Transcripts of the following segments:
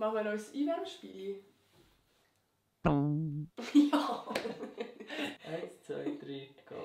Machen wir noch ein Einwärmspiel? Ja. 1, 2, 3, go.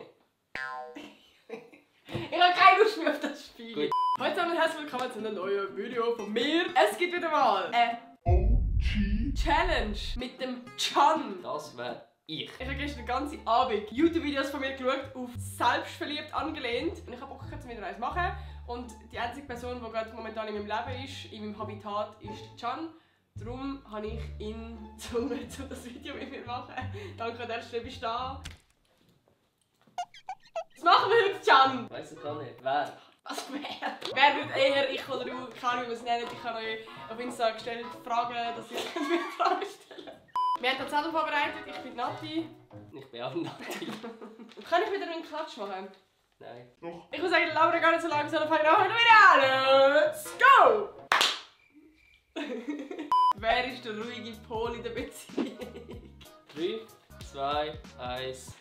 Ich habe keine Lust mehr auf das Spiel. Gut. Heute zusammen herzlich willkommen zu einem neuen Video von mir. Es gibt wieder mal eine OG-Challenge mit dem Can. Das wäre ich. Ich habe gestern den ganzen Abend YouTube-Videos von mir geschaut, auf Selbstverliebt angelehnt. Und ich habe Bock, jetzt wieder eins machen. Und die einzige Person, die gerade momentan in meinem Leben ist, in meinem Habitat, ist Can. Darum habe ich ihn gezwungen, das Video mit mir zu machen. Danke an der Stelle, bist du da. Was machen wir heute, Can? Weiss ich gar nicht. Wer? Was wer? Wer wird eher ich oder du? Ich kann nicht, wie man es nennt. Ich habe euch auf Insta gestellt Fragen, dass ihr mir Fragen stellen. Wir haben tatsächlich vorbereitet. Ich bin Nati. Ich bin auch Nati. Kann ich wieder einen Klatsch machen? Nein. Doch. Ich würde sagen, Laura gar nicht so lange, sondern fangen wir heute wieder an. Let's go! Wer ist der ruhige Pol in der Beziehung? 3, 2, 1.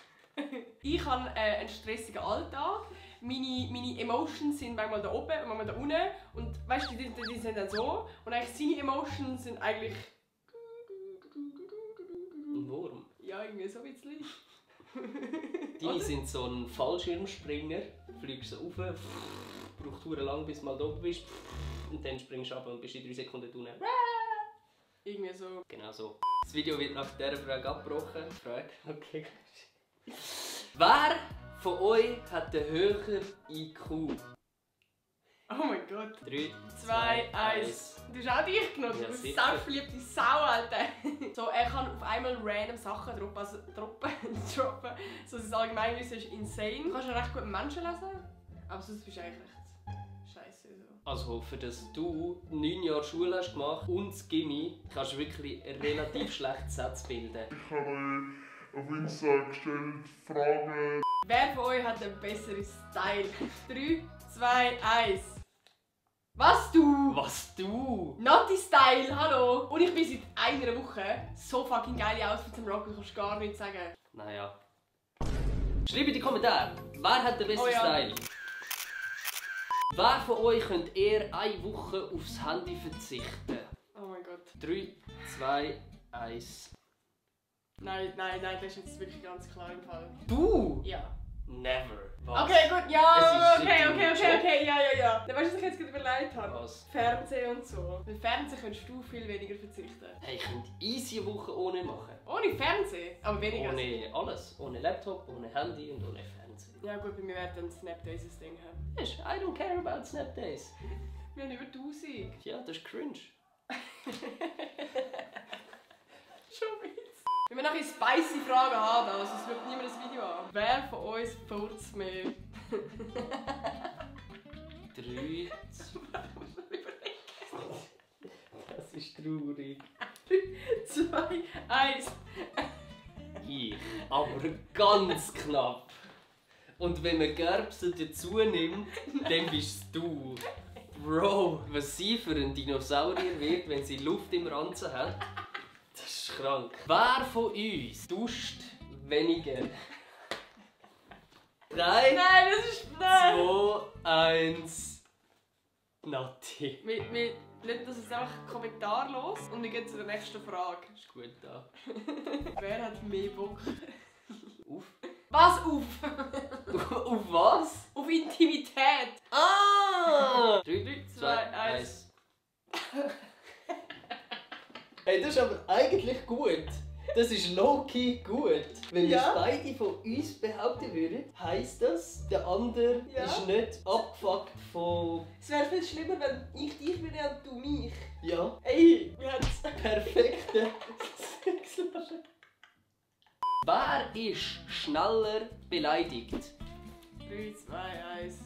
Ich habe einen stressigen Alltag. Meine Emotions sind manchmal da oben und manchmal da unten. Und weißt du, die sind dann so. Und eigentlich seine Emotions sind eigentlich. Ein Wurm. Ja, irgendwie so ein bisschen. Deine sind so ein Fallschirmspringer. Du fliegst so rauf, braucht verdammt lang, bis du mal da oben bist. Und dann springst du ab und bist in 3 Sekunden unten. Irgendwie so. Genau so. Das Video wird nach dieser Frage abgebrochen. Frage. Okay. Wer von euch hat den höheren IQ? Oh mein Gott. 3, 2, 1. Du hast auch dich genommen. Ja, Du bist sicher. selbstverliebte Sau, Alter. So, er kann auf einmal random Sachen droppen. Also, droppen. So, sein Allgemeinwissen ist insane. Du kannst ja recht gut Menschen lesen. Aber sonst bist du eigentlich recht scheiße. So. Also für das du 9 Jahre Schule hast gemacht und das Gimmi, kannst du wirklich relativ schlecht Sätze bilden. Ich habe euch auf Insta gestellt Fragen. Wer von euch hat einen besseren Style? 3, 2, 1. Was du? Was du? Nati Style, hallo! Und ich bin seit einer Woche so fucking geile Outfits am Rocken, du kannst gar nichts sagen. Naja. Schreibt in die Kommentare, wer hat den besten Oh ja. Style? Wer von euch könnt eher eine Woche aufs Handy verzichten? Oh mein Gott. 3, 2, 1. Nein, das ist jetzt wirklich ganz klar im Fall. Du? Ja. Never. Was? Okay, gut, ja, Es ist okay, dein Job. ja. Dann weißt du, was ich jetzt gerade überlegt habe? Was? Fernsehen und so. Mit Fernsehen kannst du viel weniger verzichten. Hey, ich könnte easy eine Woche ohne machen. Ohne Fernsehen? Aber weniger. Ohne alles. Ohne Laptop, ohne Handy und ohne Fernsehen. Ja gut, bei mir wird dann Snapdays ein Ding haben. Weißt du, I don't care about Snapdays. Wir haben über 1000. Ja, das ist cringe. Schon Witz. Wenn wir noch eine spicy Fragen haben, also es schaut niemand das Video an. Wer von uns furzt mehr? 3, das ist traurig. 2, 1. Ich, aber ganz knapp. Und wenn man Gerbsen dazu nimmt, dann bist du. Bro, was sie für ein Dinosaurier wird, wenn sie Luft im Ranzen hat, das ist krank. Wer von uns duscht weniger? 3, Nein, das ist... Nein! 2, 1. Nati. Wir lassen das jetzt einfach kommentarlos und wir gehen zu der nächsten Frage. Ist gut da. Wer hat mehr Bock? Auf? Was auf? Auf was? Auf Intimität! Ah! 3, 2, 2, 1. Hey, das ist aber eigentlich gut. Das ist low-key gut. Wenn wir Ja. beide von uns behaupten würden, heisst das, der andere Ja. ist nicht abgefuckt von... Es wäre viel schlimmer, wenn ich dich würde und du mich. Ja, Ey, wir haben es. perfekte Sexlage. Wer ist schneller beleidigt? 3, 2, 1.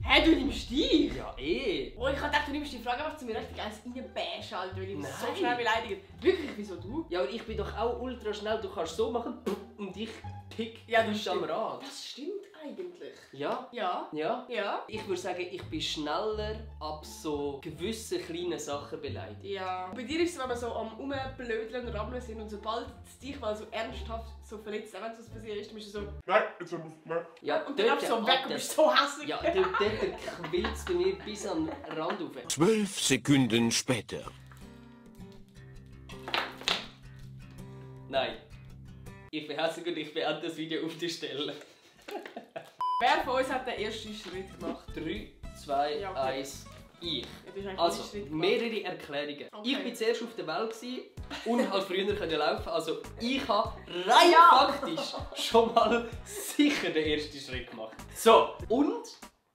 Hä, du nimmst dich? Ja, eh. Oh, ich hab gedacht, du nimmst die Frage einfach zu mir richtig eins reinbäschen, Alter, weil ich mich so Nein. schnell beleidigt. Wirklich, wieso du? Ja, aber ich bin doch auch ultra schnell. Du kannst so machen und ich pick Ja, das frisch am stimmt. Rad. Das stimmt eigentlich. Ja, Ja. ja. Ja. Ich würde sagen, ich bin schneller ab so gewissen kleinen Sachen beleidigt. Ja. Bei dir ist es, wenn wir so am Rumblödeln und Rammeln sind und sobald es dich mal so ernsthaft so verletzt, auch wenn es was passiert ist, dann bist du so... Nein, jetzt haben wir... Nein. Ja, und dann läufst du so weg und bist so hässlich. Ja, dort quillt es bei mir bis an den Rand rauf. 12 Sekunden später. Nein. Ich bin hässlich und ich beende das Video auf die Stelle. Wer von uns hat den ersten Schritt gemacht? 3, 2, Ja, okay. 1, ich. Ja, du hast eigentlich Also, den Schritt gemacht. mehrere Erklärungen. Okay. Ich war zuerst auf der Welt und halt früher können laufen. Also, ich habe rein faktisch schon mal sicher den ersten Schritt gemacht. So, und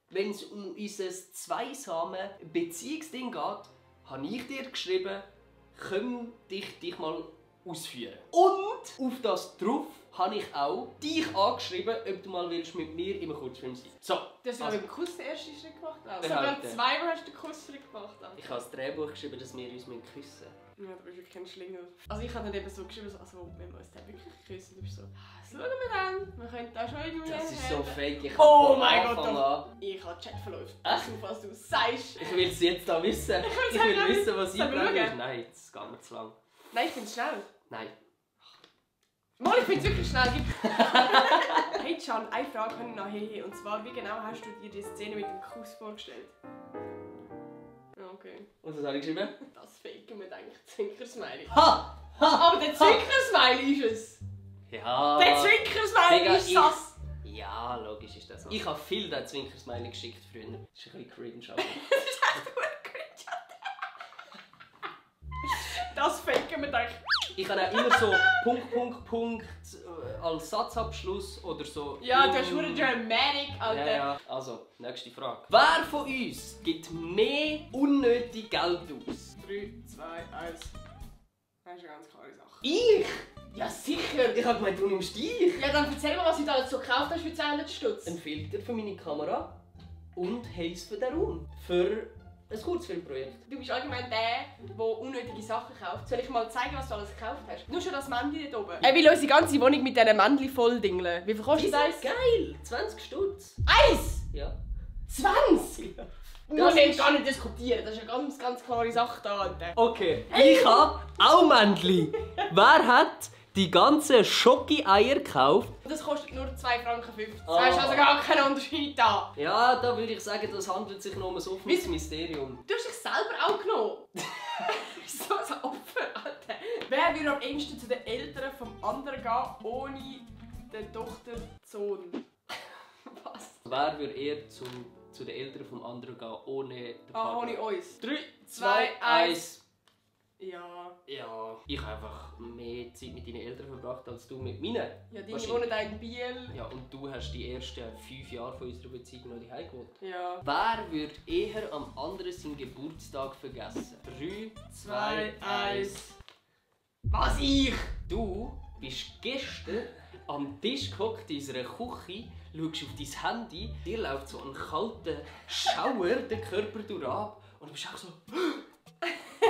wenn es um unser zweisames Beziehungsding geht, habe ich dir geschrieben, komm dich mal ausführen. Und auf das drauf habe ich auch dich angeschrieben, ob du mal willst mit mir im Kurzfilm sein. So, Du hast ja also, mit dem Kuss den ersten Schritt gemacht, glaube ich. Behaupten. Sogar zweimal hast du den Kussschritt gemacht. Alter. ich habe das Drehbuch geschrieben, dass wir uns küssen müssen. Ja, du bist wirklich ein Schlingel. Also ich habe dann eben so geschrieben, also wenn wir uns dann wirklich küssen, du bist so, das schauen wir dann, wir können da schon irgendwie Das ist so reden. fake. Ich Oh habe von mein Gott, Anfang an- Ich habe Chatverläufe. Echt? Auf was du sagst. Ich will es jetzt da wissen. Ich sagen, will wissen, was sollen wir eingetragen ist. schauen? Nein, das geht mir zu lang. Nein, ich bin schnell. Nein. Mal, ich bin wirklich schnell. Hey Can, eine Frage habe ich noch hier. Und zwar, wie genau hast du dir die Szene mit dem Kuss vorgestellt? Ja, okay. Und was habe ich geschrieben? Das faken wir eigentlich. Zwinker-Smiley. Ha! Ha! Aber der Zwinker-Smiley ist es. Ja! Der Zwinker-Smiley Digga, ist das. Ja, logisch ist das so. Ich habe viel den Zwinkersmiley geschickt früher. Das ist ein bisschen cringe, aber... Das ist echt gut cringe. Das faken wir eigentlich. Ich habe auch immer so Punkt als Satzabschluss oder so... Ja, du hast nur Dramatic, Alter. Ja, ja. Also, nächste Frage. Wer von uns gibt mehr unnötig Geld aus? 3, 2, 1. Das ist eine ganz klare Sache. Ich? Ja, sicher. Ich habe gemeint, du nimmst dich. Ja, dann erzähl mal, was du da alles so gekauft hast für 200 Stutz. Ein Filter für meine Kamera und Haze für den Raum. Für ein Kurzfilmprojekt. Du bist allgemein der unnötige Sachen kauft. Soll ich mal zeigen, was du alles gekauft hast? Nur schon das Männchen dort oben. Er will unsere ganze Wohnung mit diesen Männchen voll dingeln. Wie viel kostet das? Geil! 20 Stutz. Eins! Ja. 20! Ja. Das muss gar nicht diskutieren. Das ist eine ganz, ganz klare Sache da, Alter. Okay, ich habe auch Männchen. Wer hat die ganzen Schoki-Eier gekauft? Das kostet nur 2,50 Franken. Ah. Da ist also gar kein Unterschied da. Ja, da würde ich sagen, das handelt sich noch um ein offenes Mysterium. Du hast dich selber auch genommen. So ein Opfer, Alter. Wer würde am ehesten zu den Eltern vom anderen gehen, ohne die Tochter, den Sohn? Was? Wer würde eher zu den Eltern vom anderen gehen, ohne den Partner? Ohne uns. 3, 2, 1. Ja. Ja, ich habe einfach mehr Zeit mit deinen Eltern verbracht als du mit meinen. Ja, die Wahrscheinlich. wohnen da in Biel. Ja, und du hast die ersten 5 Jahre von unserer Beziehung noch daheim gewohnt. Ja. Wer würde eher am anderen seinen Geburtstag vergessen? 3, 2, 1. Was, ich? Du bist gestern am Tisch gehockt in unserer Küche, schaust auf dein Handy, dir läuft so ein kalter Schauer den Körper durch ab und du bist auch so...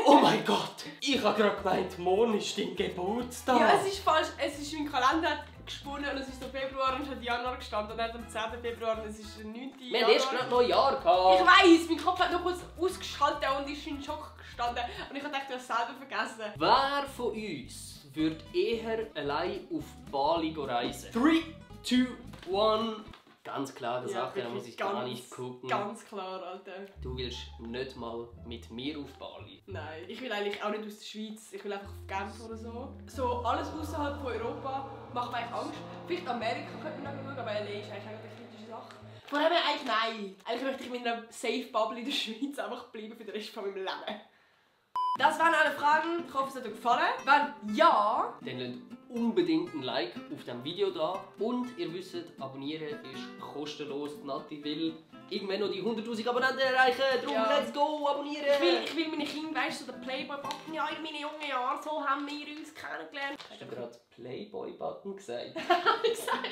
Oh mein Gott! Ich habe gerade gemeint, morgen ist dein Geburtstag! Ja, es ist falsch. Es ist mein Kalender hat gesponnen und es ist der Februar und es hat Januar gestanden. Und dann am 10. Februar und es ist der 9. Wir Januar. haben erst gerade Neujahr Ich gehabt! weiss, mein Kopf hat noch kurz ausgeschaltet und ist in Schock gestanden. Und ich habe gedacht, du hast es selber vergessen. Wer von uns würde eher allein auf Bali reisen? 3, 2, 1. Ganz klare Sache, da muss ich gar nicht gucken. Ganz klar, Alter. Du willst nicht mal mit mir auf Bali. Nein, ich will eigentlich auch nicht aus der Schweiz. Ich will einfach auf Genf oder so. So alles außerhalb von Europa macht mir eigentlich Angst. Vielleicht Amerika könnte man noch schauen, aber LA ist eigentlich auch eine kritische Sache. Von dem her eigentlich nein. Eigentlich möchte ich mit einer Safe Bubble in der Schweiz einfach bleiben für den Rest von meinem Leben. Das waren alle Fragen. Ich hoffe, es hat euch gefallen. Wenn ja, Dann lasst unbedingt ein Like auf diesem Video da. Und ihr wisst, abonnieren ist kostenlos. Nati will irgendwann noch die 100'000 Abonnenten erreichen. Darum, Ja. let's go, abonnieren! ich will meine Kinder, weißt du, so den Playboy-Button, ja, in meinen jungen Jahren, so haben wir uns kennengelernt. Hast du gerade Playboy-Button gesagt? Habe ich gesagt.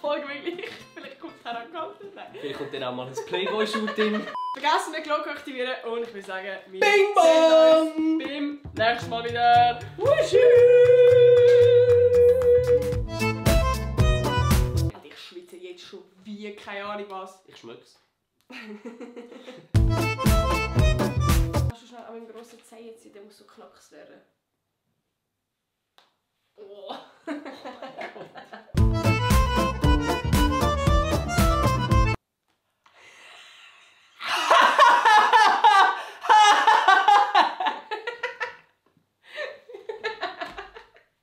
Folge wirklich. Vielleicht kommt es herangehalten. Nein. Vielleicht kommt dann auch mal ein Playboy-Shooting. Vergessen nicht, Glocke aktivieren und ich würde sagen, wir Bing sehen bong! uns beim nächsten Mal wieder. Ich schwitze jetzt schon wie keine Ahnung was. Ich schmeck's. Kannst du schnell an meinem grossen Zeh ziehen, der muss so knacks werden. Oh.